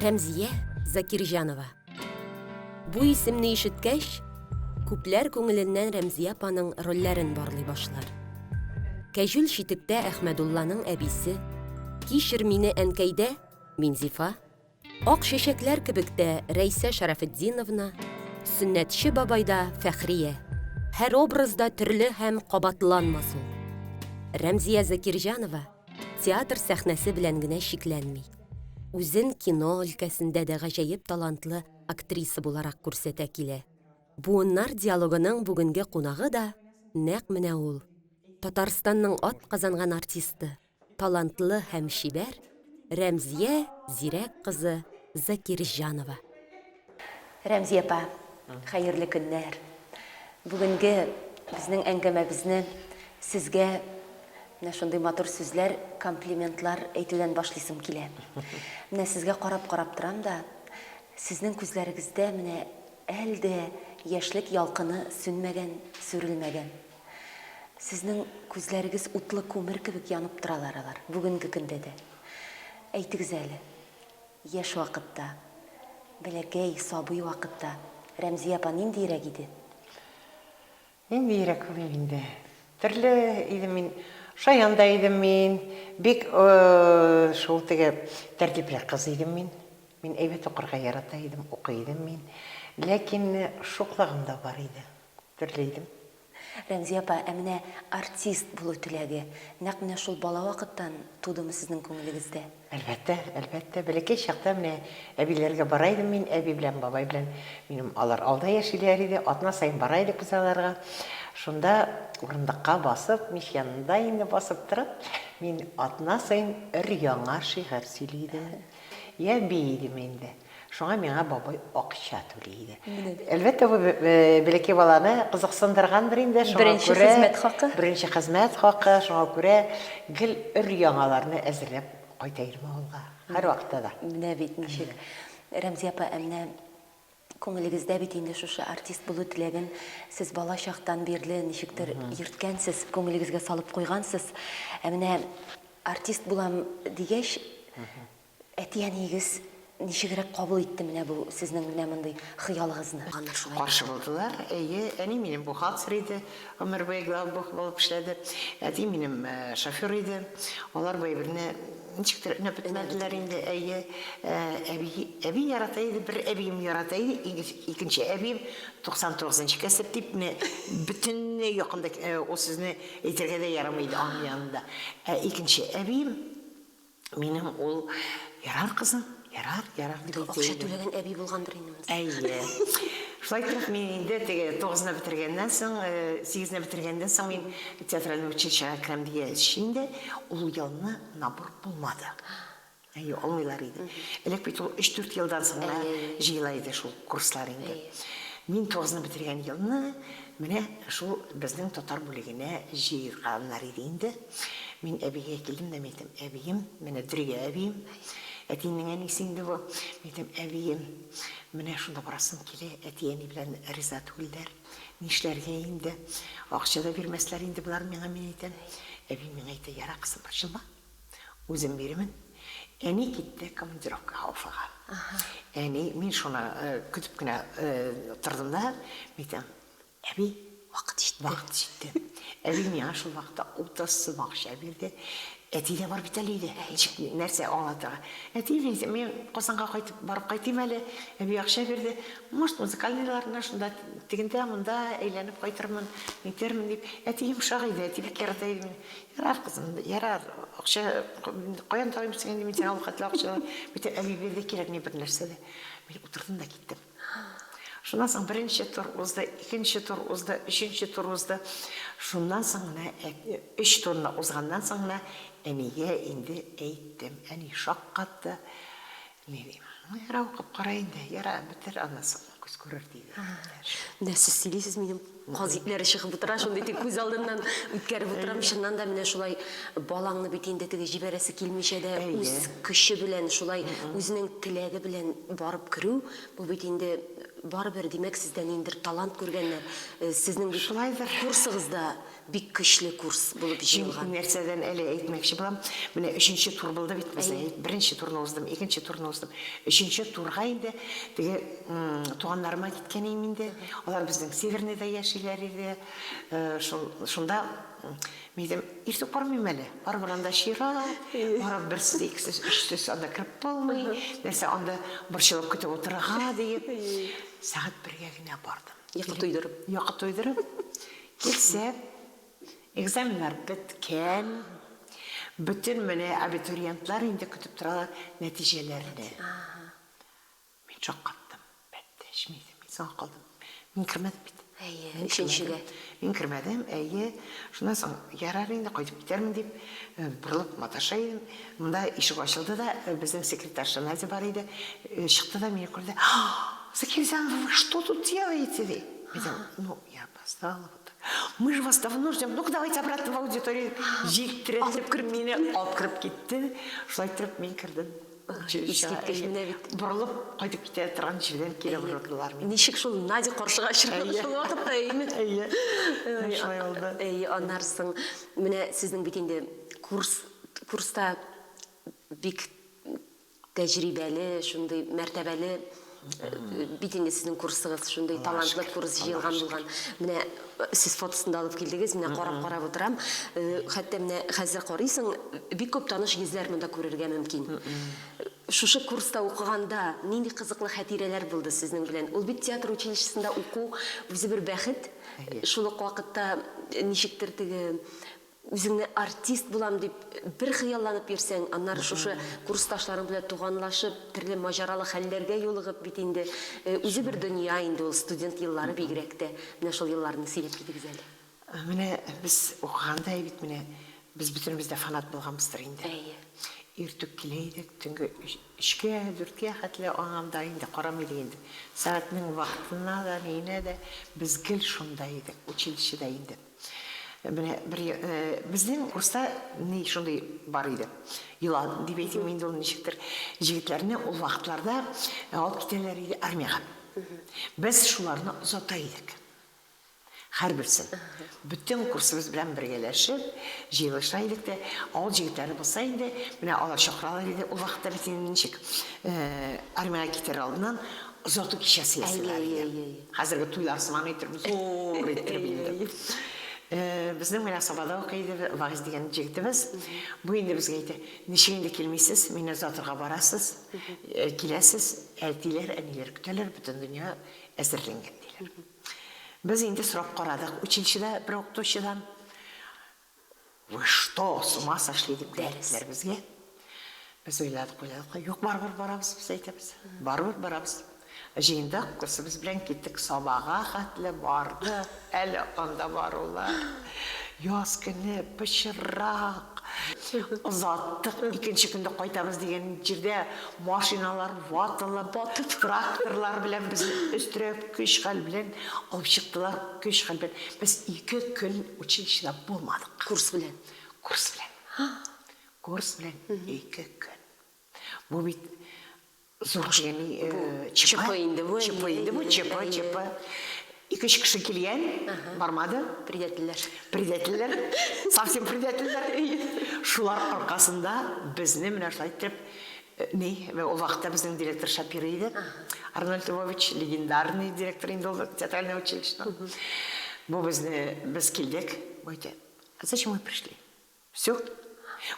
Рәмзия Закирҗанова. Бу исемне ишеткәч, күпләр күңеленнән Рәмзия апаның рольләрен барлый башлар. Кәҗүл читектә Әхмәдулланың әбисе, Кичер мине әнкәйдә, Минзифа, Ак чәчәкләр кебек тә Рәйсә Шәрәфетдиновна, Сөннәтче бабайда Фәхрия. Һәр образ да төрле һәм кабатланмас ул. Рәмзия Закирҗанова театр сәхнәсе белән генә чикләнми. Үзен кино өлкәсендә дә гаҗәеп талантлы актриса буларак күрсәтә килә. Буыннар диалогының бүгенге кунагы да нәкъ менә ул, Татарстанның атказанган артисты, талантлы һәм чибәр Рәмзия Зирәк кызы Закирҗанова. Рәмзия апа, хәерле көннәр! Бүгенге безнең әңгәмәбезне сезгә менә шундый матур сүзләр, комплиментлар әйтүдән башлыйсым килә. Менә сезгә карап-карап торам да, сезнең күзләрегездә менә әле дә яшьлек ялкыны сүнмәгән, сүрелмәгән. Сезнең күзләрегез утлы күмер кебек янып торалар алар, бүгенге көндә дә. Әйтегез әле, яшь вакытта, бәләкәй, сабый вакытта Рәмзия апа ниндиерәк иде? Ниндиерәк булыйм инде? Төрле идем мин. Шаян да идем мин. Бик шул теге тәртипле кыз идем мин. Мин әйбәт укырга ярата идем, укый идем мин. Ләкин шуклыгым да бар иде. Төрле идем. Рәмзия апа, ә менә артист булу теләге нәкъ менә шул бала вакыттан тудымы сезнең күңелегездә? Әлбәттә, әлбәттә. Бәләкәй чакта менә әбиләргә бара идем мин, әби белән бабай белән. Минем алар алда яшиләр иде, атна саен бара идек без аларга. Шунда урындыкка басып, мич янында инде басып торып, мин атна саен өр-яңа шигырь сөйли идем. Йә бии идем инде. Шуңа миңа бабай акча түли иде. Әлбәттә, бу бәләкәй баланы кызыксындыргандыр инде, шуңа Беренче күрә хезмәт хакы. Беренче хезмәт хакы, шуңа күрә гел өр-яңаларны әзерләп кайта идем авылга. Һәрвакытта да. Менә бит ничек. Рәмзия апа, ә менә күңелегездә бит инде шушы артист булу теләген сез бала чактан бирле ничектер йөрткәнсез, күңелегезгә салып куйгансыз. Ә менә артист булам дигәч, Әти-әниегез ничегрәк кабул итте менә бу сезнең менә мондый хыялыгызны? Каршы булдылар, әйе. Әни минем бухгалтер иде, гомер буе главбух булып эшләде. Әти минем шофер иде. Алар бу әйберне ничектер өнәп бетмәделәр инде, әйе. Әби, әби ярата иде, бер әбием ярата иде, икенче әбием 99 нчы кәсеп дип, менә бөтенләй якында ул сүзне әйтергә дә ярамый иде аның янында. Ә икенче әбием, Минем ул, Ярар, кызым, ярар, ярар, дип әйтә Акча иде. түләгән әби булгандыр инде монысы. Әйе. Шулай итеп, мин инде теге тугызны бетергәннән соң, сигезне бетергәннән соң мин театральный училищега керәм дигәч инде, ул елны набор булмады. Әйе, алмыйлар иде. Элек бит ул өч-дүрт елдан соң гына җыела иде шул курслар инде. Мин тугызны бетергән елны менә шул безнең татар бүлегенә җыйганнар иде инде. Мин әбигә килдем дә, мин әйтәм, әбием, менә Дөрия әбием, әтинең әнисе инде бу. Мин әйтәм, әбием, менә шунда барасым килә, әти-әни белән риза түгелләр. Нишләргә инде? Акча да бирмәсләр инде болар миңа, мин әйтәм. Әби миңа әйтә, яра, кызым, борчылма, үзем бирермен. Әни китте командировкага Уфага. Әни, мин шуны көтеп кенә тордым да, мин әйтәм, Әби, Вакыт җитте. Вакыт җитте. Әби миңа шул вакытта 30 сум акча бирде. Әти дә бар бит әле өйдә. Ничек, нәрсә аңлатырга? Әти, мин, мин Казанга кайтып, барып кайтыйм әле. Әби акча бирде. Может, музыкальныйларны шунда тегендә, монда әйләнеп кайтырмын, нитермен дип. Әти йомшак иде, әти бик ярата иде мине. Ярар, кызым, ярар, акча каян табыйм соң инде мин сиңа ул хәтле акчаны? Бит әби бирде, кирәкми бернәрсә дә. Мин утырдым да киттем. Шуннан соң беренче тур узды, икенче тур узды, өченче тур узды. Шуннан соң гына, өч турны узганнан соң гына әнигә инде әйттем. Әни шаккатты. Ни дим, ну яра укып кара инде, яра бетер, аннан соң күз күрер, диде. Менә сез сөйлисез, минем каз итләре чыгып утыра, шундый тик күз алдыннан үткәреп утырам. Чыннан да менә шулай балаңны бит инде теге җибәрәсе килмичә дә үз көче белән шулай үзенең теләге белән барып керү, бу бит инде. Барыбер, димәк, сездә ниндидер талант күргәннәр. Сезнең бит Шулайдыр. курсыгыз да бик көчле курс булып Мин җыелган. нәрсәдән әле әйтмәкче булам, менә өченче тур булды бит безнең, Әйе. Беренче турны уздым, икенче турны уздым. Өченче турга инде теге туганнарыма киткән идем инде. Алар безнең Северныйда яшиләр иде. Шул, шунда мин әйтәм, иртүк бармыйм әле, барыбер анда чират, барып бер сүз, ике сүз, өч сүз анда кереп булмый, нәрсә анда борчылып көтеп утырырга диеп, сәгать бергә генә бардым. Йокы туйдырып. Йокы туйдырып. Килсә, экзаменнар беткән, бөтен менә абитуриентлар инде көтеп торалар нәтиҗәләрне. Мин шаккаттым. Бәттәч, мин әйтәм, мин соңга калдым. Мин кермәдем бит. Әйе, өченчегә. Мин кермәдем, әйе. Шуннан соң, ярар инде, кайтып китәрмен дип, борылып маташа идем. Монда ишек ачылды да, безнең секретарша Надя бар иде. Чыкты да мине күрде. Закирзянова, вы что тут делаете? Ди. Мин әйтәм, ну, я опоздала. Вот так. Мы же вас давно ждем. Ну-ка, давайте обратно в аудиторию. Җиктереп мине алып кереп китте. Шулай иттереп мин кердем. Искиткеч, менә бит. Борылып кайтып китә торган җирдән кире бордылар мине. Ничек шул Надя каршыга очрады шул вакытта, әйеме? Әйе. Шулай булды. Әйе, аннары соң менә сезнең бит инде курс, курста бик тәҗрибәле, шундый мәртәбәле бит инде сезнең курсыгыз, шундый талантлы курс җыелган булган. Менә сез фотосын да алып килдегез, менә карап-карап утырам. Хәтта менә хәзер карыйсың, бик күп таныш йөзләр монда күрергә мөмкин. Шушы курста укыганда нинди кызыклы хатирәләр булды сезнең белән? Ул бит театр училищесында уку үзе бер бәхет. Шул ук вакытта ничектер теге Үзеңне артист булам дип бер хыялланып йөрсәң, аннары шушы курсташларың белән туганлашып, төрле маҗаралы хәлләргә юлыгып бит инде, үзе бер дөнья инде ул студент еллары бигрәк тә. Менә шул елларны сөйләп китегез әле. Менә без укыганда бит менә без бөтенебез дә фанат булганбыздыр инде. Әйе. Иртүк килә идек, төнге өчкә, дүрткә хәтле аңа да инде карамый идек инде. Сәгатьнең вакытына да, ниенә дә без гел шунда идек, училищеда инде. Менә бер безнең курста ни шундый бар иде. Йола дип әйтим инде ул ничектер. Җегетләрне ул вакытларда алып китәләр иде армиягә. Без шуларны озата идек. Һәрберсен. Бөтен курсыбыз белән бергәләшеп җыелыша идек тә, авыл җегетләре булса инде, менә алар чакыралар иде. Ул вакытта бит инде ничек, армиягә китәр алдыннан озату кичәсе ясыйлар иде. Хәзерге туйлар сыман иттереп, зур иттереп инде. Безнең менә Сабада укый иде Вагиз дигән җегетебез. Бу инде безгә әйтә, ничек инде килмисез, мине озатырга барасыз, киләсез, әтиләр, әниләр көтәләр, бөтен дөнья әзерләнгән, диләр. Без инде сорап карадык училищеда бер укытучыдан. Вы что, с ума сошли, дип кенә әйттеләр безгә. Без уйладык, уйладык, юк, барыбер барабыз, без әйтәбез. Барыбер барабыз. Җыендык, курсыбыз белән киттек Сабага хәтле бардык, әле анда барулар. Яз көне пычрак. Озаттык, икенче көндә кайтабыз дигән җирдә машиналар ватылып, тракторлар белән безне өстерәп, көч-хәл белән алып чыктылар. Көч-хәл белән. Без ике көн училищеда булмадык. Курс белән? Курс белән. Курс белән ике көн. Бу бит зур дигән ЧП инде бу. ЧП инде бу, ЧП, ЧП. Ике-өч кеше килгән, бармады. Предательләр. Предательләр. Совсем предательләр. Шулар аркасында безне менә шулай итеп Ни, ул вакытта безнең директор Шапиро иде. Арнольд Львович, легендарный директор инде ул театральный училищеның. Бу безне, без килдек. Бу әйтә, а зачем вы пришли? Все,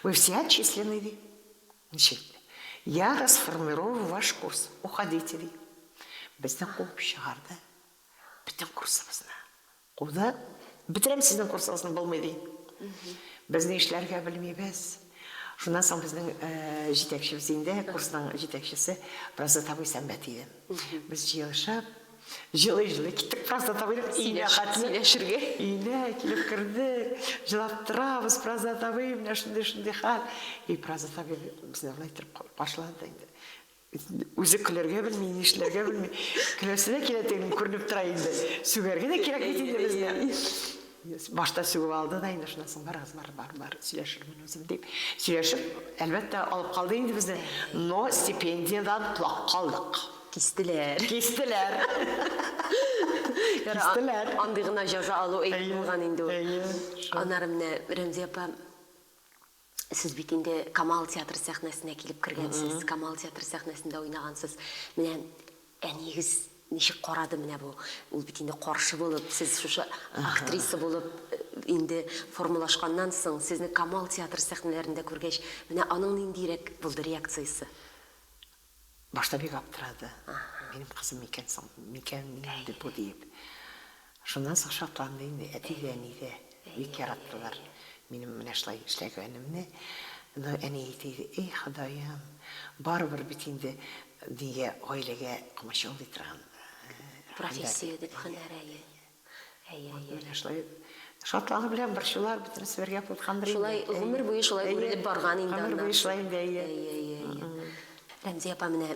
вы все отчислены, ди. Ничек? Я расформирую ваш курс, уходите, ди. Безне куып чыгарды. Бөтен курсыбызны. Куды. Бетерәм сезнең курсыгызны, булмый, ди. Без ни эшләргә белмибез. Шуннан соң безнең җитәкчебез инде, курсның җитәкчесе Празат абый Сәмбәт иде. Без җыелышып, җылый-җылый киттек Празат абыйның өенә хәтле. Сөйләшергә. Өенә килеп кердек, җылап торабыз, Празат абый, менә шундый-шундый хәл. И Празат абый безне болай иттереп каршылады да инде. Үзе көләргә белми, нишләргә белми. Көләсе дә килә тегенең, күренеп тора инде. Сүгәргә дә кирәк бит инде безне. Башта сүгеп алды да инде, шуннан соң барыгыз, бар, бар, бар, сөйләшермен үзем дип. Сөйләшеп, әлбәттә, алып калды инде безне. Но стипендиядән колак калдык. Кистеләр. Кистеләр. Кистеләр. Андый гына җәза алу әйбәт булган инде ул. Әйе. Аннары менә Рәмзия апа, сез бит инде Камал театры сәхнәсенә килеп кергәнсез, Камал театры сәхнәсендә уйнагансыз. Менә әниегез ничек карады менә бу? Ул бит инде каршы булып, сез шушы актриса булып инде формалашканнан соң, сезне Камал театры сәхнәләрендә күргәч, менә аның ниндирәк булды реакциясе? Башта бик аптырады. Минем кызым микән соң, микән инде бу диеп. Шуннан соң шатланды инде. Әти дә, әни дә бик яраттылар минем менә шулай эшләгәнемне. Но әни әйтә иде, Эй, Ходаем, барыбер бит инде нигә гаиләгә комачаулый торган һөнәр. Профессия дип, һөнәр, әйе. Әйе, әйе. Менә шулай шатлану белән борчулар бөтенесе бергә куткандыр инде. Шулай гомер буе шулай үрелеп барган инде аннан. Гомер буе шулай инде, әйе. Әйе, әйе, әйе. Рәмзия апа, менә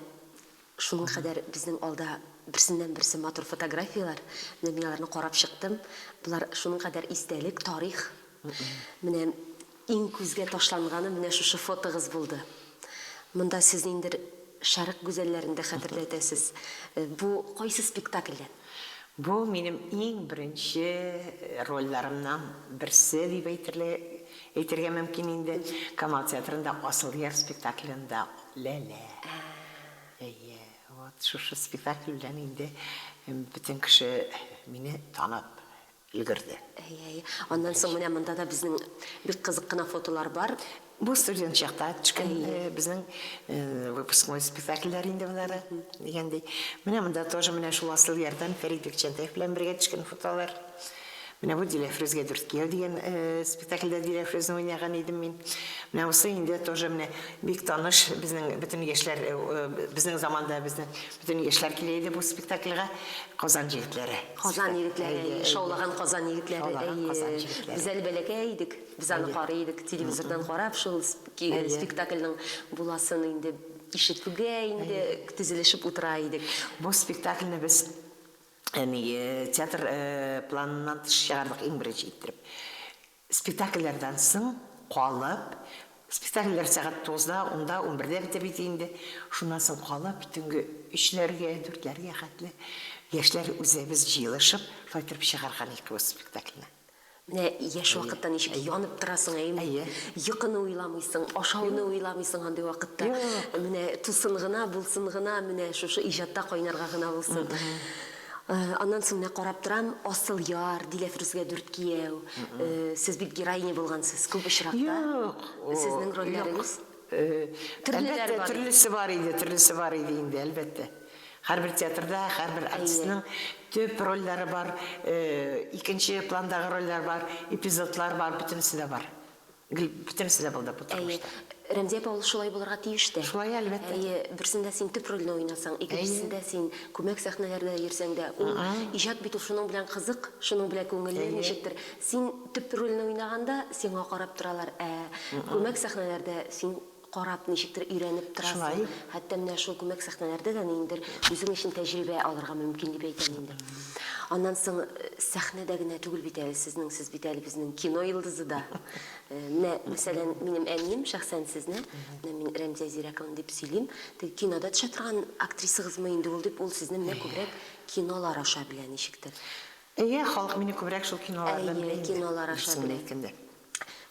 шуның кадәр безнең алда берсеннән-берсе матур фотографияләр. Менә мин аларны карап чыктым. Болар шуның кадәр истәлек, тарих. Менә иң күзгә ташланганы менә шушы фотогыз булды. Монда сез ниндидер шәрык гүзәлләрен дә хәтерләтәсез. Бу кайсы спектакльдән? Бу минем иң беренче рольләрымнан берсе дип әйтерле, әйтергә мөмкин инде. Камал театрында Асылъяр спектаклендә Ләлә. Әйе, вот шушы спектакль белән инде бөтен кеше мине танып өлгерде. Әйе, әйе. Аннан соң менә монда да безнең бик кызык кына фотолар бар. Бу студент чакта төшкән безнең выпускной спектакльләр инде болары, дигәндәй. Менә монда тоже менә шул Асылъярдан Фәрит Бикчәнтәев белән бергә төшкән фотолар. Менә бу Диләфрүзгә дүрт кияү дигән спектакльдә Диләфрүзне уйнаган идем мин. Менә бусы инде тоже менә бик таныш безнең бөтен яшьләр, безнең заманда безнең бөтен яшьләр килә иде бу спектакльгә. Казан егетләре. Казан егетләре, әйе, шаулаган Казан егетләре, әйе. Без әле бәләкәй идек, без аны карый идек, телевизордан карап, шул спектакльнең буласын инде ишетүгә инде тезелешеп утыра идек. Бу спектакльне без театр планыннан тыш чыгардык иң беренче иттереп. Спектакльләрдән соң калып, спектакльләр сәгать тугызда, унда, унбердә бетә бит инде. Шуннан соң калып, төнге өчләргә, дүртләргә хәтле яшьләр үзебез җыелышып, шулай иттереп чыгарган идек бу спектакльне. Менә яшь вакытта ничек янып торасың, әйеме? Әйе. Йокыны уйламыйсың, ашауны уйламыйсың андый вакытта. Юк. Менә тусын гына, булсын гына, менә шушы иҗатта кайнарга гына булсын. Аннан соң менә карап торам, Асылъяр, Диләфрүзгә дүрт кияү. Сез бит героиня булгансыз күп очракта. Юк. Сезнең рольләрегез? Төрлеләре Әлбәттә, бар. төрлесе бар иде, төрлесе бар иде инде, әлбәттә. Һәрбер театрда һәрбер артистның төп рольләре бар, икенче пландагы рольләр бар, эпизодлар бар, бөтенесе дә бар. Гел бөтенесе дә булды бу Әйе. тормышта. Рәмзия апа, ул шулай булырга тиеш тә. Шулай, әлбәттә. Әйе, берсендә син төп рольне уйнасаң, икенчесендә син күмәк сәхнәләрдә йөрсәң дә, ул иҗат бит ул шуның белән кызык, шуның белән күңелле, ничектер. Син төп рольне уйнаганда, сиңа карап торалар, ә күмәк сәхнәләрдә син карап, ничектер өйрәнеп торасың. Шулай. Хәтта менә шул күмәк сәхнәләрдә дә ниндидер үзең өчен тәҗрибә алырга мөмкин дип әйтәм инде. Аннан соң сәхнәдә генә түгел бит әле сезнең, сез бит әле безнең кино йолдызы да. Менә, мәсәлән, минем әнием шәхсән сезне, менә мин Рәмзия Зирәковна дип сөйлим, теге кинода төшә торган актрисагызмы инде ул дип, ул сезне менә күбрәк кинолар аша белә ничектер. Әйе, халык мине күбрәк шул кинолардан белә Әйе, инде, кинолар аша дөресен генә белә. әйткәндә.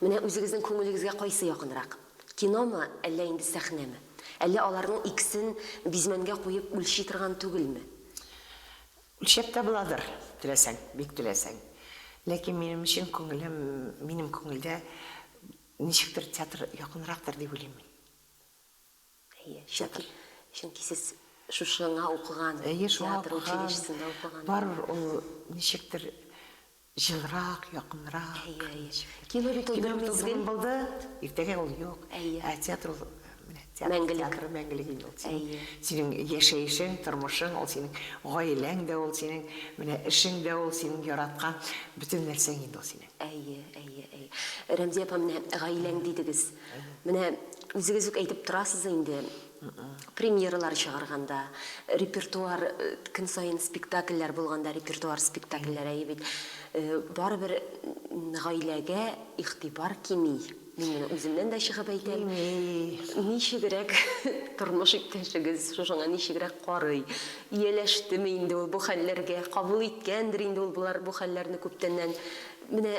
Менә үзегезнең күңелегезгә кайсы якынрак? Киномы, әллә инде сәхнәме? Әллә аларның икесен бизмәнгә куеп үлчи торган түгелме? Үлчәп тә буладыр, теләсәң, бик теләсәң. Ләкин минем өчен күңелем, минем күңелдә ничектер театр якынрактыр дип уйлыйм мин. Әйе, чөнки, чөнки сез шушыңа укыган, Әйе, шуңа театр укыган. училищесында укыган. Барыбер ул ничектер җылырак, якынрак. Әйе, әйе. Кино бит ул Кино бер бит ул мизгел. бүген булды, иртәгә ул юк. Әйе. Ә театр ул менә театр, Мәңгелек. театр мәңгелек инде ул. Синең, Әйе. синең яшәешең, тормышың, ул синең гаиләң дә ул синең, менә эшең дә ул синең яраткан бөтен нәрсәң инде ул синең. Әйе, әйе, әйе. Рәмзия апа, менә гаиләң дидегез. Менә үзегез үк әйтеп торасыз инде, премьералар чыгарганда, репертуар, көн саен спектакльләр булганда, репертуар спектакльләр, әйе бит, барыбер гаиләгә игътибар кими. Мин моны үземнән дә чыгып әйтәм. Ничегрәк тормыш иптәшегез шушыңа ничегрәк карый? Ияләштеме инде ул бу хәлләргә? Кабул иткәндер инде ул болар бу хәлләрне күптәннән. Менә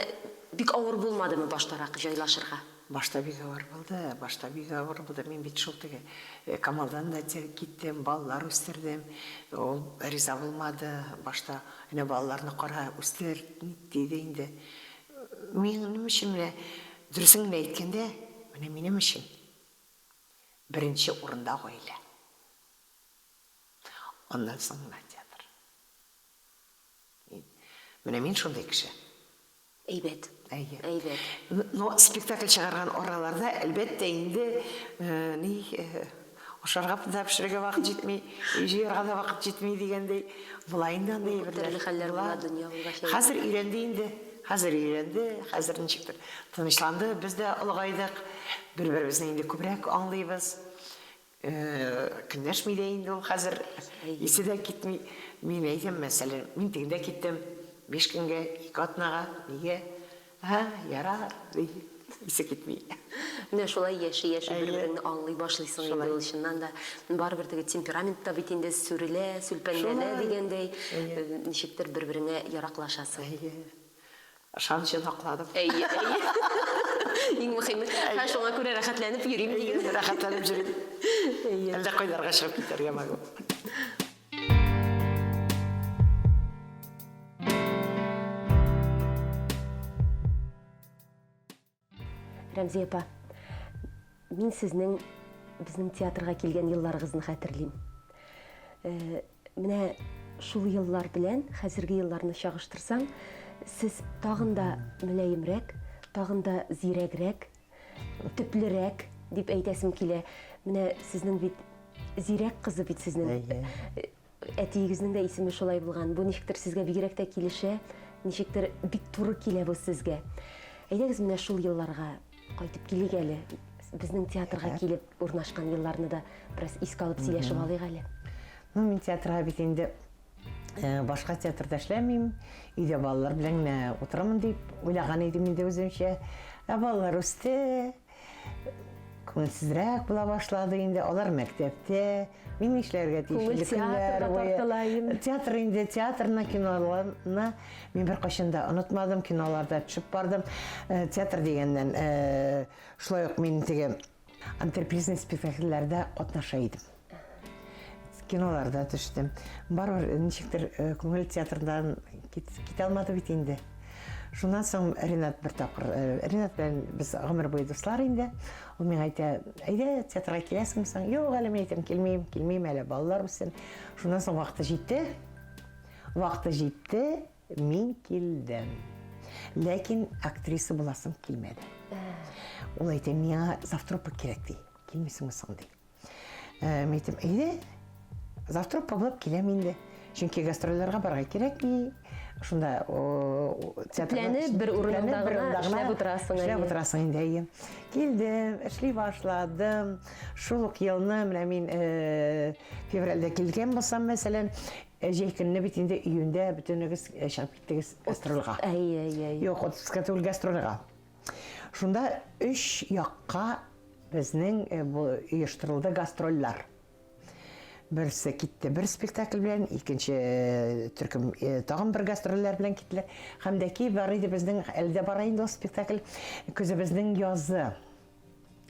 бик авыр булмадымы баштарак җайлашырга? Башта бик авыр булды, башта бик авыр булды. Мин бит шул теге Камалдан да киттем, балалар үстердем. Ул риза булмады. Башта, әнә балаларны кара, үстер, диде инде. Минем өчен менә, дөресен генә әйткәндә, менә минем өчен беренче урында гаилә. Аннан соң гына театр. Менә мин шундый кеше. Әйбәт. Әйе. Әйбәт. Но спектакль чыгарган араларда, әлбәттә инде, ни, ашарга да пешерергә вакыт җитми, өй җыярга да вакыт җитми дигәндәй, була инде андый әйберләр. Төрле хәлләр була, дөнья булгач. Хәзер өйрәнде инде. Хәзер өйрәнде, хәзер ничектер тынычланды. Без дә олыгайдык, бер-беребезне инде күбрәк аңлыйбыз. Көнләшми дә инде ул хәзер, исе дә китми. Мин әйтәм, мәсәлән, мин тегендә киттем, биш көнгә, ике атнага, нигә? Ә, ярар, ди, исе китми. Менә шулай яши-яши бер-береңне аңлый башлыйсың инде ул, чыннан да. Барыбер теге темперамент та бит инде сүрелә, сүлпәнләнә дигәндәй, ничектер бер-береңә яраклашасың. Әйе. Ышанычын акладым. Әйе, әйе. Иң мөхиме. Һәм шуңа күрә рәхәтләнеп йөрим диген. Әйе, рәхәтләнеп йөрим. Әйе. Әллә кайларга чыгып китәргә могу. Рәмзия апа, мин сезнең безнең театрга килгән елларыгызны хәтерлим. Э, менә шул еллар белән хәзерге елларны чагыштырсаң, сез тагын да мөлаемрәк, тагын да зирәгрәк, төплерәк дип әйтәсем килә. Менә сезнең бит зирәк кызы бит сезнең. Әйе. Әтиегезнең дә исеме шулай булган. Бу ничектер сезгә бигрәк тә килешә, ничектер бик туры килә бу сезгә. Әйдәгез менә шул елларга кайтып килик әле. Безнең театрга килеп урнашкан елларны да бераз искә алып сөйләшеп алыйк әле. Ну, мин театрга бит инде э, башка театрда эшләмим, өйдә балалар белән генә утырамын дип уйлаган идем инде үземчә. Ә балалар үсте, Күңелсезрәк була башлады инде. Алар мәктәптә. Мин нишләргә тиеш? Күңел театрга тартыла инде. Театр инде, театрны, киноларны мин беркайчан да онытмадым, киноларда төшеп бардым. Э, театр дигәннән, э, шулай ук мин теге антрепризный спектакльләрдә катнаша идем. Киноларда төштем. Барыбер ничектер э, күңел театрдан китә алмады бит инде. Шуннан соң Ренат бер тапкыр, э, Ренат белән без гомер буе дуслар инде. Ул миңа әйтә, әйдә, театрга киләсеңме соң? Юк, әле мин әйтәм, килмим, килмим әле, балалар үссен. Шуннан соң вакыты җитте. Вакыты җитте, мин килдем. Ләкин актриса буласым килмәде. Ул әйтә, миңа завтрупа кирәк ди. Килмисеңме соң ди. Э, мин әйтәм, әйдә, завтрак булып киләм инде. Чөнки гастрольләргә барырга кирәкми. Шунда театрда бер урында гына эшләп утырасың. Эшләп утырасың инде, әйе. Килдем, эшли башладым. Шул ук елны менә мин э, февральдә килгән булсам, мәсәлән, э, җәй көнне бит инде июньдә бөтенегез чыгып киттегез гастрольгә. Әйе, әйе. Юк, отпускка түгел, гастрольгә. Шунда өч якка Безнең бу оештырылды гастрольләр. Берсе китте бер спектакль белән, икенче төркем тагын бер гастрольләр белән киттеләр. Һәм дә ки бар иде безнең, әле дә бара инде ул спектакль, Көзебезнең язы.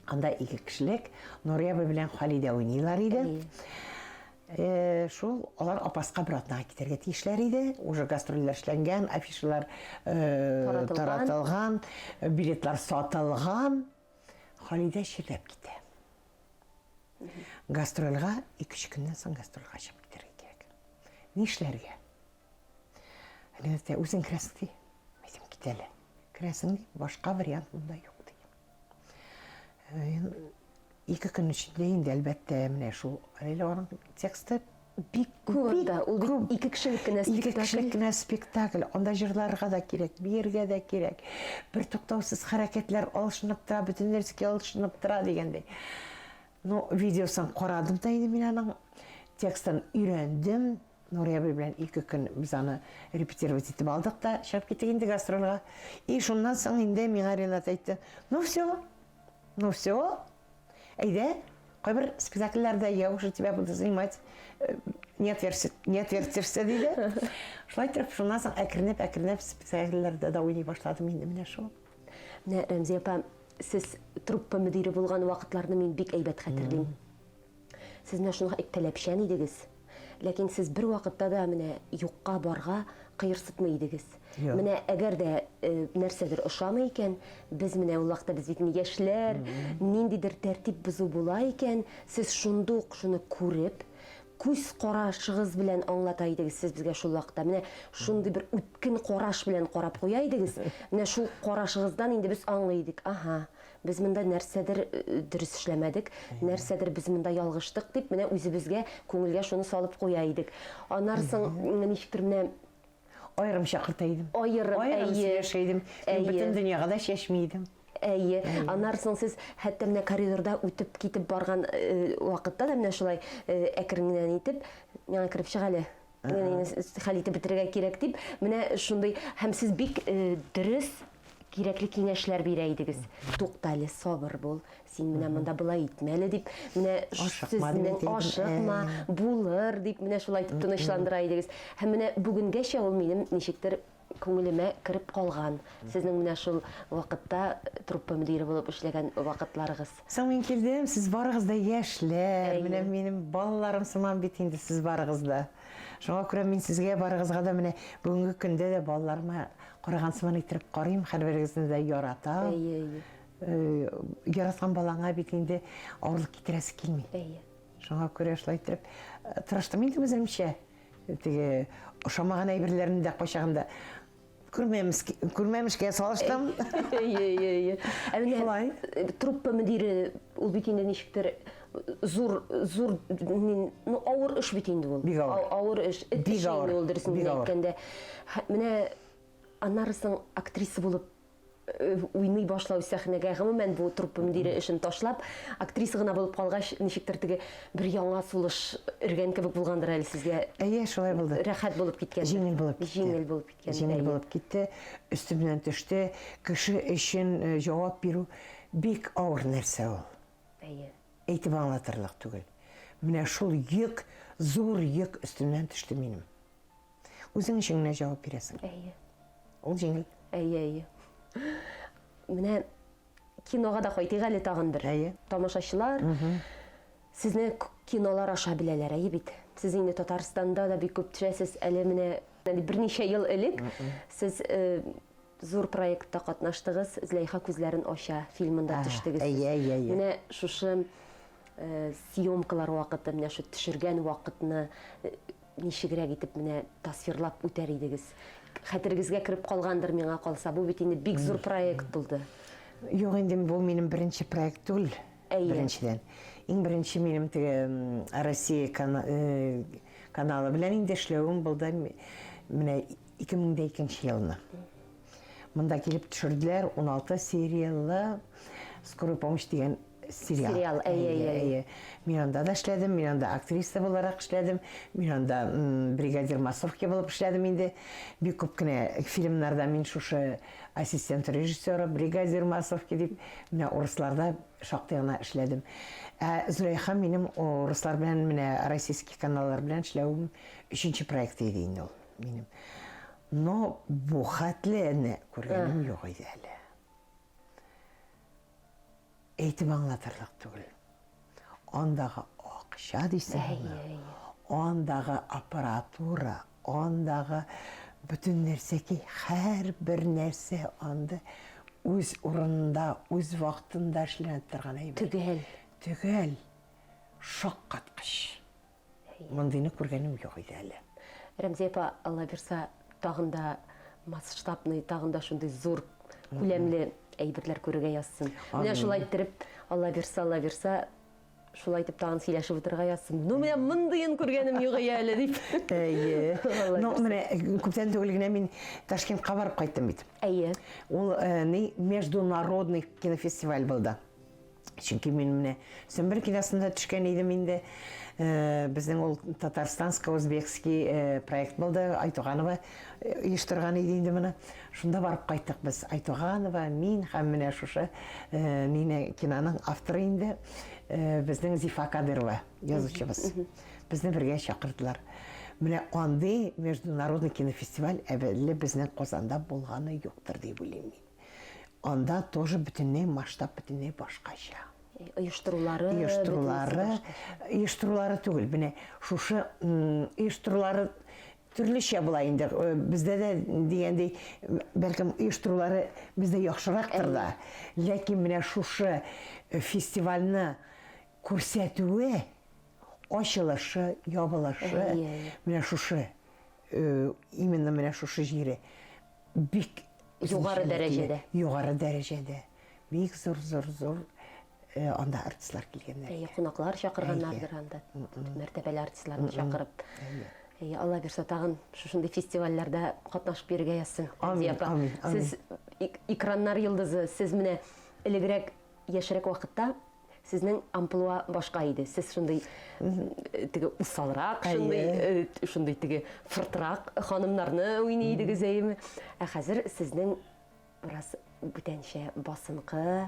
Анда ике кешелек Нурия абый белән Халидә уйныйлар иде. Шул алар Апаска бер атнага китәргә тиешләр иде. Уже гастрольләр эшләнгән, афишалар таратылган, билетлар сатылган. Халидә чирләп китә. Гастрольгә ике-өч көннән соң гастрольгә чыгып китәргә кирәк. Нишләргә? Ренат әйтә, үзең керәсең ди. Әйтәм, кит әле. Керәсең ди, башка вариант монда юк ди. Ике көн эчендә инде, әлбәттә, менә шул әле аның тексты Бик күп анда. Ул бит ике кешелек кенә спектакль. Ике кешелек кенә спектакль. Анда җырларга да кирәк, биергә дә кирәк. Бер туктаусыз хәрәкәтләр алышынып тора, бөтен нәрсә алышынып тора дигәндәй. Ну, видеосын карадым да инде мин аның текстын өйрәндем. Нурия абый белән ике көн без аны репетировать итеп алдык та, чыгып киттек инде гастрольгә. И шуннан соң инде миңа Ренат әйтте, ну все, Ну все, әйдә, кайбер спектакльләрдә я уже тебя буду занимать, э, не отвертишься, не отвертишься, диде. Шулай итеп, шуннан соң әкренләп, әкренләп спектакльләрдә дә уйный башладым инде менә шул. Менә, Рәмзия апа, сез труппа мөдире булган вакытларны мин бик әйбәт хәтерлим. Сез менә шуңа бик таләпчән идегез. Ләкин сез бер вакытта да менә юкка барга кыерсытмый идегез. Юк. Менә әгәр дә э, нәрсәдер ошамый икән, без менә ул вакытта без бит инде яшьләр, ниндидер тәртип бозу була икән, сез шундук шуны күреп, күз карашыгыз белән аңлата идегез сез безгә шул вакытта. Менә шундый бер үткен караш белән карап куя идегез. Менә шул карашыгыздан инде без аңлый идек. Аһа, Без монда нәрсәдер дөрес эшләмәдек, нәрсәдер без монда ялгыштык дип, менә үзебезгә, күңелгә шуны салып куя идек. Аннары соң ничектер менә Аерым чакырта идем. Аерым, Аерым сөйләшә идем. Мин бөтен дөньяга да чәчми идем. Әйе. Аннары соң сез хәтта менә коридорда үтеп китеп барган вакытта да менә шулай әкрен генә итеп, миңа кереп чык әле. Хәл итеп бетерергә кирәк дип, менә шундый һәм сез бик дөрес кирәкле киңәшләр бирә идегез. Тукта әле, сабыр бул, син менә монда болай итмә әле дип, менә сезнең ашыкма, булыр дип, менә шулай итеп тынычландыра идегез. Һәм менә бүгенгәчә ул минем ничектер күңелемә кереп калган. Сезнең менә шул вакытта труппа мөдире булып эшләгән вакытларыгыз. Соң мин килдем, сез барыгыз да яшьләр, менә минем балаларым сыман бит инде сез барыгыз да. Шуңа күрә мин сезгә барыгызга да менә бүгенге көндә дә балаларыма караган сыман иттереп карыйм, һәрберегезне дә яратам. Әйе, әйе. Э, яраткан балаңа бит инде авырлык китерәсе килми. Әйе. Шуңа күрә шулай иттереп э, тырыштым инде үземчә. Теге ошамаган әйберләрне дә кайчагында күрмәмеш, күрмәмешкә салыштым. Әйе, әйе, әйе. Ә менә Шулай. э, труппа мөдире ул бит инде ничектер зур, зур, ну, авыр эш бит инде ул. Бик авыр. Авыр эш. Эт Бик эше авыр. инде ул, дөресен Бик генә авыр. әйткәндә. Менә аннары соң актриса булып э, уйный башлау сәхнәгә, гомумән бу труппа мөдире эшен ташлап, актриса гына булып калгач, ничектер теге бер яңа сулыш өргән кебек булгандыр әле сезгә. Әйе, шулай булды. Рәхәт булып киткән. Җиңел булып китте. Җиңел булып киткән. Җиңел булып китте. Өстемнән төште. Кеше өчен э, җавап бирү бик авыр нәрсә ул. Әйе. Әйтеп аңлатырлык түгел. Менә шул йөк, зур йөк өстемнән төште минем. Үзең өчен генә җавап бирәсең. Әйе. Ул җиңел. Әйе, әйе. Менә кинога да кайтыйк әле тагын бер. Әйе. Тамашачылар сезне кинолар аша беләләр, әйе бит? Сез инде Татарстанда да бик күп төшәсез. Әле менә берничә ел элек сез э, Зур проектта катнаштыгыз, Зөләйха күзләрен ача фильмында төштегез сез. Әйе, әйе, әйе. Менә шушы съемкалар вакыты, менә шу төшергән вакытны ничегрәк итеп менә тасвирлап үтәр идегез? Хәтерегезгә кереп калгандыр миңа калса, бу бит инде бик зур проект булды. Юк инде, бу минем беренче проект түгел. Әйе. Беренчедән. Иң беренче минем теге Россия каналы белән инде эшләвем булды. Менә 2002 елны. Монда килеп төшерделәр 16 сериялы Скорая помощь дигән сериал. Сериал, әйе, әйе, әйе. Мин анда да эшләдем, мин анда актриса буларак эшләдем, мин анда бригадир массовки булып эшләдем инде. Бик күп кенә фильмнарда мин шушы ассистент режиссера, бригадир массовки дип, менә урысларда шактый гына эшләдем. Ә Зөләйха минем урыслар белән менә российский каналлар белән эшләвем өченче проект иде инде ул. Минем. Но бу хәтлене күргәнем юк иде әле. Әйтеп аңлатырлык түгел. Андагы акча дисеңме? Андагы аппаратура, андагы бөтен нәрсәки, һәрбер нәрсә анда үз урынында, үз вакытында эшләнә торган әйбер. Төгәл. Төгәл. Шаккаткыч. Мондыйны күргәнем юк иде әле. Рәмзия апа, Алла бирса, тагын да масштабный, тагын да шундый зур күләмле әйберләр күрергә язсын. Менә шулай иттереп, Алла бирса, Алла бирса, шулай итеп тагын сөйләшеп утырырга язсын. Ну, менә мондыен күргәнем юк иде әле дип. Әйе. Ну, менә күптән түгел генә мин Ташкентка барып кайттым бит. Әйе. Ул э, ни международный кинофестиваль булды. Чөнки мин менә Сөмбел киносында төшкән идем инде. Э, безнең ул татарстанско-узбекский э, проект булды. Айтуганова э, оештырган иде инде моны. Шунда барып кайттык без. Айтуганова, мин һәм менә шушы мине киноның авторы инде безнең Зифа Кадырова язучыбыз. Безне бергә чакырдылар. Менә андый международный кинофестиваль әбәлле безнең Казанда булганы юктыр дип уйлыйм мин. Анда тоже бөтенләй масштаб бөтенләй башкача. Оештырулары, оештырулары, оештырулары түгел. Менә шушы оештырулары төрлечә була инде. Э, бездә дә дигәндәй, бәлкем оештырулары бездә яхшырактыр да. Ләкин менә шушы э, фестивальне күрсәтүе, ачылышы, ябылышы, менә шушы э, именно менә шушы җире бик югары дәрәҗәдә. Югары дәрәҗәдә. Бик зур зур зур э, анда артистлар килгәннәр. Әйе, кунаклар чакырганнардыр анда. Мәртәбәле артистларны чакырып. Әйе, Алла бирсә тагын шушындый фестивальләрдә катнашып йөрергә язсын. Амин, амин, амин. Сез экраннар йолдызы, сез менә элегрәк яшьрәк вакытта Сезнең амплуа башка иде. Сез шундый э, теге усалрак, шундый э, шундый теге фыртрак ханымнарны уйный идегез, әйеме? Ә хәзер сезнең бераз бүтәнчә басынкы,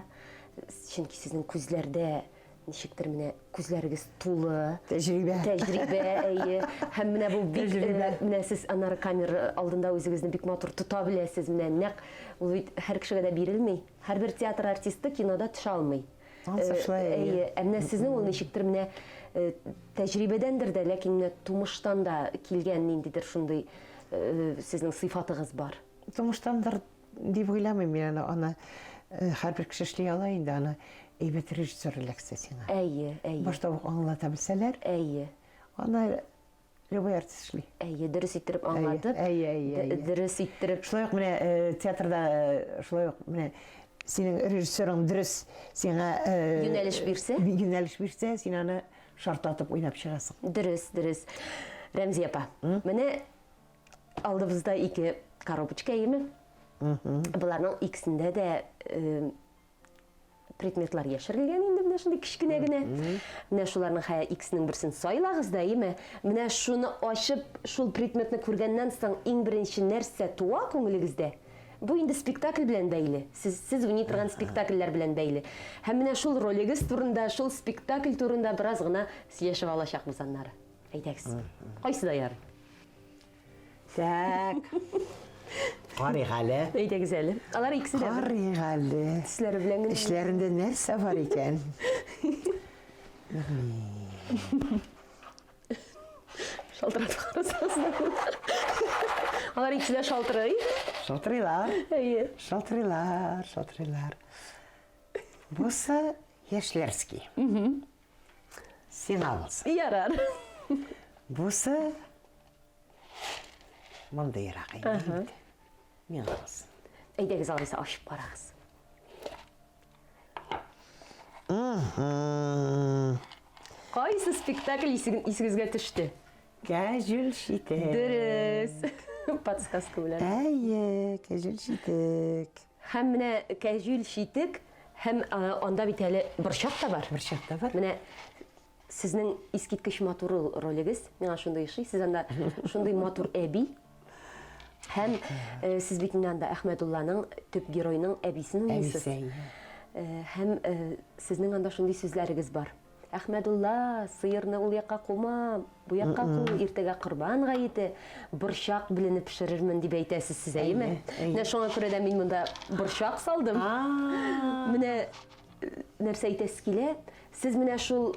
чөнки сезнең күзләрдә ничектер менә күзләрегез тулы. Тәҗрибә. Тәҗрибә, әйе. Һәм менә бу бик э, менә сез аннары камера алдында үзегезне бик матур тота беләсез. Менә нәкъ ул бит һәр кешегә дә бирелми. Һәрбер театр артисты кинода төшә алмый. Ансы шулай, әйе. Әйе, ә менә сезнең ул ничектер менә э, тәҗрибәдәндер дә, ләкин менә тумыштан да килгән ниндидер шундый э, сезнең сыйфатыгыз бар. Тумыштандыр дип уйламыйм мин аны. Аны э, һәрбер кеше эшли ала инде аны. Әйбәт режиссер эләксә сиңа. Әйе, әйе. Башта ук аңлата белсәләр. Әйе. Аны Любой артист эшли. Әйе, дөрес иттереп аңлатып. Әйе, әйе, әйе. Дөрес иттереп. Шулай ук менә э, театрда э, шулай ук менә синең режиссерың дөрес сиңа э, юнәлеш бирсә, юнәлеш бирсә, син аны шартлатып уйнап чыгасың. Дөрес, дөрес. Рәмзия апа, менә алдыбызда ике коробочка, әйеме? Боларның икесендә дә предметлар яшерелгән инде менә шундый кечкенә генә. Менә шуларның хәя икесенең берсен сайлагыз да, әйеме? Менә шуны ачып, шул предметны күргәннән соң иң беренче нәрсә туа күңелегездә? Бу инде спектакль белән бәйле. Сез сез уйный торган спектакльләр белән бәйле. Һәм менә шул ролегез турында, шул спектакль турында бераз гына сөйләшеп алачакбыз аннары. Әйдәгез. Кайсы да ярый. Так. Карыйк әле. Әйдәгез әле. Алар икесе дә. Карыйк әле. Төсләре белән генә. Эчләрендә нәрсә бар икән? Шалтыратып карасагыз да була. Алар икесе дә шалтырый. Шалтырыйлар. Әйе. Шалтырыйлар, шалтырыйлар. Бусы яшьләрский. Сиңа булсын. Ярар. Бусы мондыйрак инде. Миңа булсын. Әйдәгез алайса ачып карагыз. Кайсы спектакль исегезгә төште? Кәҗүл читек. Дөрес. Подсказка белән. Әйе, кәҗүл читек. Һәм менә кәҗүл читек һәм анда бит әле борчак та бар. Борчак та бар. Менә сезнең искиткеч матур ул ролегез. Миңа шундый ошый. Сез анда шундый матур әби. Һәм э, сез бит инде анда Әхмәдулланың төп геройның әбисен уйныйсыз. Әбисе, Э, һәм э, сезнең анда шундый сүзләрегез бар. Әхмәдулла, сыерны ул якка кума, бу якка ку, иртәгә корбан гаете, борчак белене пешерермен дип әйтәсез сез, әйеме? Менә шуңа күрә дә мин монда борчак салдым. Менә э, нәрсә әйтәсе килә, сез менә шул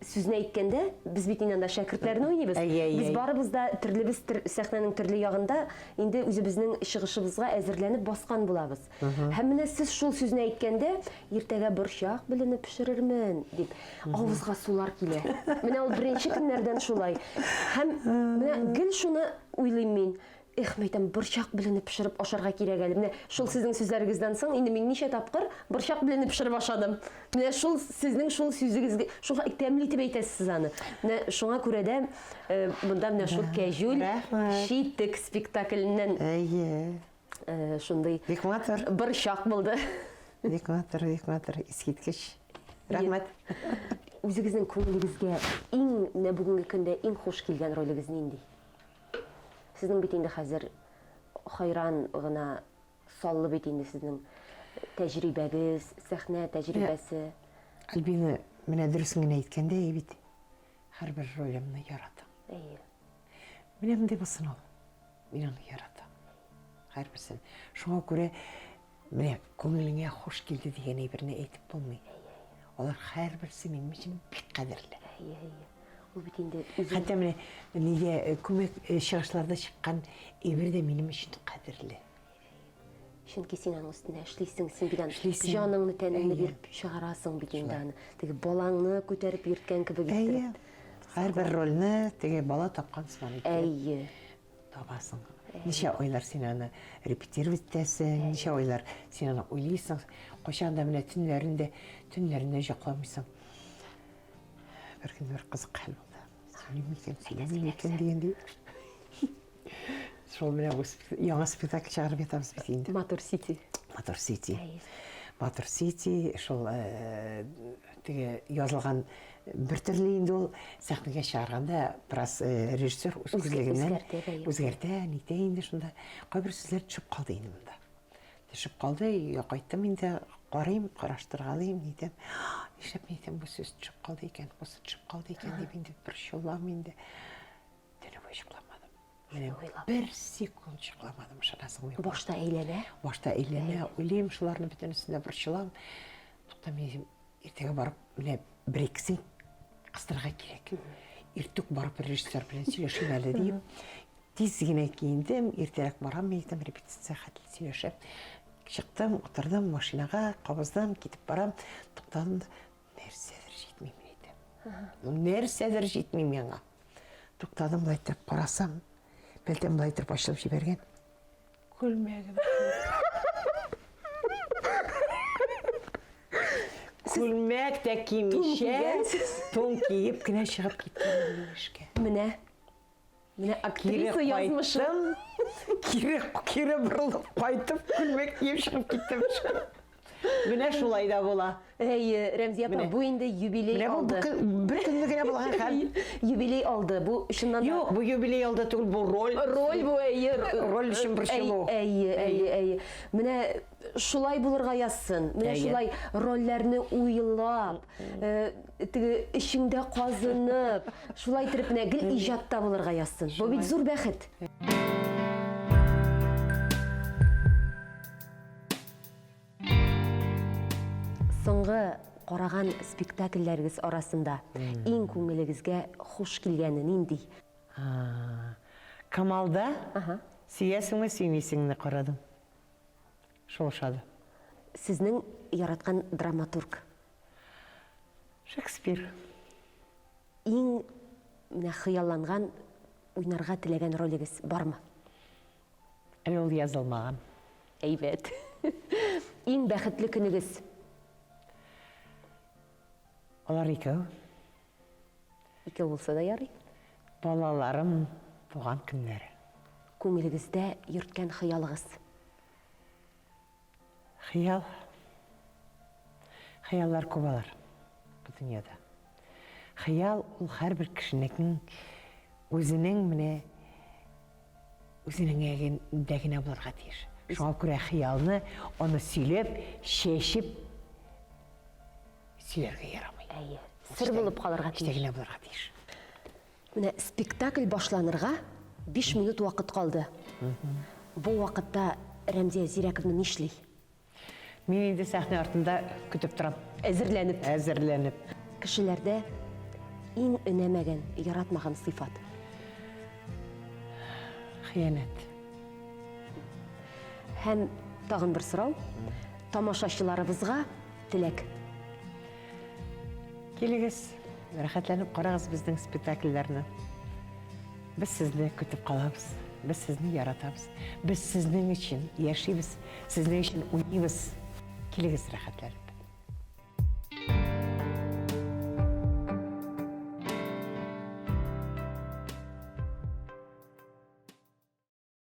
сүзне әйткәндә, без бит инде анда шәкертләрне уйныйбыз. Без барыбыз да төрлебез сәхнәнең төрле ягында инде үзебезнең чыгышыбызга әзерләнеп баскан булабыз. Һәм менә сез шул сүзне әйткәндә, иртәгә борчак белене пешерермен, дип, авызга сулар килә. Менә ул беренче көннәрдән шулай. Һәм менә гел шуны уйлыйм мин. Эх, мәйтәм, борчак белене пешереп ашарга кирәк әле. Менә шул сезнең сүзләрегездән соң инде мин ничә тапкыр борчак белене пешереп ашадым. Менә шул сезнең шул сүзегезгә, шул тәмле итеп әйтәсез сез аны. Менә шуңа күрә дә э, монда менә шул кәҗүл читек спектакленнән Әйе. Э, шундый Бик матур. Борчак булды. Бик матур, бик матур, искиткеч. Рәхмәт. Үзегезнең күңелегезгә иң менә бүгенге көндә иң хуш килгән ролегез нинди? Сезнең бит инде хәзер хайран гына саллы бит инде сезнең тәҗрибәгез, сәхнә тәҗрибәсе. Альбина, менә дөресен генә әйткәндә, әй бит, һәрбер ролемне яратам. Әйе. Менә мондый булсын ул. Мин аны яратам. Һәрберсен. Шуңа күрә менә күңелеңә хуш килде дигән әйберне әйтеп булмый. Алар һәрберсе минем өчен бик кадерле. Әйе, әйе. Ул бит инде үзең Хәтта менә нигә э, күмәк э, чыгышларда чыккан әйбер дә минем өчен кадерле. Чөнки син аның өстендә эшлисең, син бит аны Эшлисең. җаныңны, тәнеңне Әйе. биреп чыгарасың бит инде аны. Теге балаңны күтәреп йөрткән кебек Әйе. иттереп. Һәрбер рольне теге бала тапкан сыман иттереп Әйе. табасың. Ничә айлар син аны репетировать итәсең, ничә айлар син аны уйлыйсың. Кайчан да менә төннәрен дә, төннәрен дә йокламыйсың. Бер көн бер кызык хәл булды. Сөйлим микән, сөйләмим микән дигәндәй. Шул менә бу яңа спектакль чыгарып ятабыз бит инде. Матур Сити. Матур Сити. Матур Сити шул э, теге язылган бер төрле инде ул сәхнәгә чыгарганда бераз э, режиссер үз күзлегеннән үзгәртә, нитә инде шунда. Кайбер сүзләр төшеп калды инде монда. Төшеп калды, өйгә кайттым инде, карыйм, караштыргалыйм, нитәм. Нишләп нитәм бу сүз төшеп калды икән, бусы төшеп калды икән дип инде борчылам инде. Төне буе йокламадым. Менә бер секунд йокламадым, ышанасыңмы? Башта әйләнә. Башта әйләнә, уйлыйм шуларны бөтенесен дә борчылам. Тукта, мин иртәгә барып, менә бер-икесен кыстырырга кирәк. Иртүк барып режиссер белән сөйләшим әле дип, тиз генә киендем, иртәрәк барам, мин әйтәм, репетиция хәтле сөйләшәм. Чыктым, утырдым машинага, кабыздым, китеп барам. Туктадым да, нәрсәдер җитми, мин әйтәм. Ну, нәрсәдер җитми миңа. Туктадым, былай итеп карасам, пәлтәм былай итеп ачылып җибәргән. Күлмәгем. Күлмәк тә кимичә, тун киеп кенә чыгып киткән эшкә. Менә. Менә актриса язмышы. Кире, кире борылып кайтып, күлмәк киеп чыгып киттем эшкә. Менә шулай да була. Әйе, Рәмзия апа, бу инде юбилей Менә бу алды. бер көнне генә булган хәл. Юбилей алды. Бу чыннан да. Юк, бу юбилей алды түгел, бу роль. Роль бу, әйе. Роль өчен борчылу. Әйе, әйе, әйе. Менә шулай булырга язсын. Менә шулай рольләрне уйлап, э, теге эчеңдә казынып, шулай итеп менә гел иҗатта булырга язсын. Бу бит зур бәхет. Соңгы караган спектакльләрегез арасында иң күңелегезгә хуш килгәне нинди? Камалда Сөясеңме, сөймисеңне карадым. Шул ошады. Сезнең яраткан драматург? Шекспир. Иң менә хыялланган, уйнарга теләгән ролегез бармы? Әле ул язылмаган. Әйбәт. Иң бәхетле көнегез? Алар икәү. Икәү булса да ярый. Балаларым туган көннәре. Күңелегездә йөрткән хыялыгыз? Хыял. Хыяллар күп алар бу дөньяда. Хыял ул һәрбер кешенең үзенең менә үзенең дә генә булырга тиеш. Шуңа күрә хыялны аны сөйләп, чәчеп сөйләргә ярамый. Әйе. Сер булып калырга тиеш. Эчтә генә булырга тиеш. Менә спектакль башланырга 5 минут вакыт калды. Бу вакытта Рәмзия Зирәковна нишли? Мин инде сәхнә артында көтеп торам. Әзерләнеп. Әзерләнеп. Кешеләрдә иң өнәмәгән, яратмаган сыйфат? Хыянәт. Һәм тагын бер сорау. Тамашачыларыбызга теләк. Килегез, рәхәтләнеп карагыз безнең спектакльләрне. Без сезне көтеп калабыз. Без сезне яратабыз. Без сезнең өчен яшибез, сезнең өчен уйныйбыз. Килегез рәхәтләнеп.